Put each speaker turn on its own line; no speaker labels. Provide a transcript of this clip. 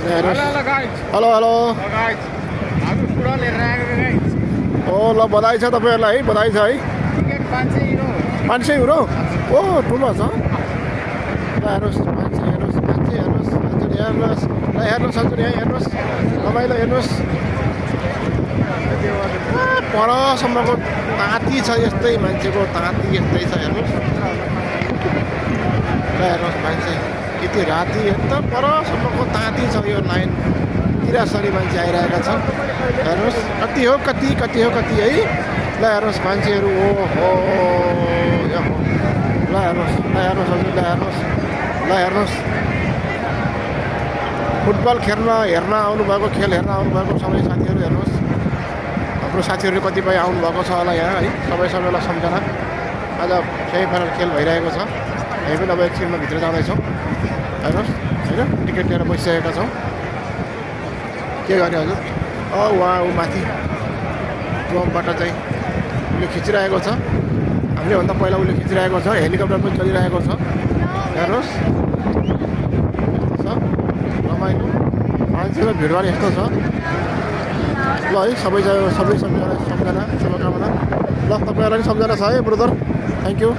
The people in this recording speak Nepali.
हेलो हेलो ओ ल बधाई छ तपाईँहरूलाई है बधाई छ है 500 युरो ओ ठुलो छ ल हेर्नुहोस् मान्छे हेर्नुहोस् हजुर हेर्नुहोस् ल हेर्नुहोस् हजुर यहाँ हेर्नुहोस् रमाइलो हेर्नुहोस् परसम्मको ताती छ यस्तै मान्छेको ताती यस्तै छ हेर्नुहोस् ल हेर्नुहोस् मान्छे यति राति एकदम परसम्मको ताती छ यो लाइन किरासरी मान्छे आइरहेका छन् हेर्नुहोस् कति हो कति है ल हेर्नुहोस् मान्छेहरू ओहो ल हेर्नुहोस् हजुर ल हेर्नुहोस् फुटबल हेर्न आउनुभएको खेल हेर्न आउनुभएको सबै साथीहरू हेर्नुहोस् हाम्रो साथीहरू कतिपय आउनुभएको छ होला यहाँ है सबैलाई सम्झना आज सेमिफाइनल खेल भइरहेको छ हामी पनि अब एकछिनमा भित्र जाँदैछौँ हेर्नुहोस् होइन टिकट लिएर बसिसकेका छौँ के गर्ने हजुर उहाँ ऊ माथि ड्रोनबाट चाहिँ उसले खिचिरहेको छ हामीले भन्दा पहिला उसले खिचिरहेको छ हेलिकप्टर पनि चलिरहेको छ हेर्नुहोस् यस्तो छ रमाइलो मान्छेको भिडभाड यस्तो छ ल है सबै सम्झना शुभकामना ल तपाईँहरूलाई पनि सम्झना छ है ब्रदर थ्याङ्क यू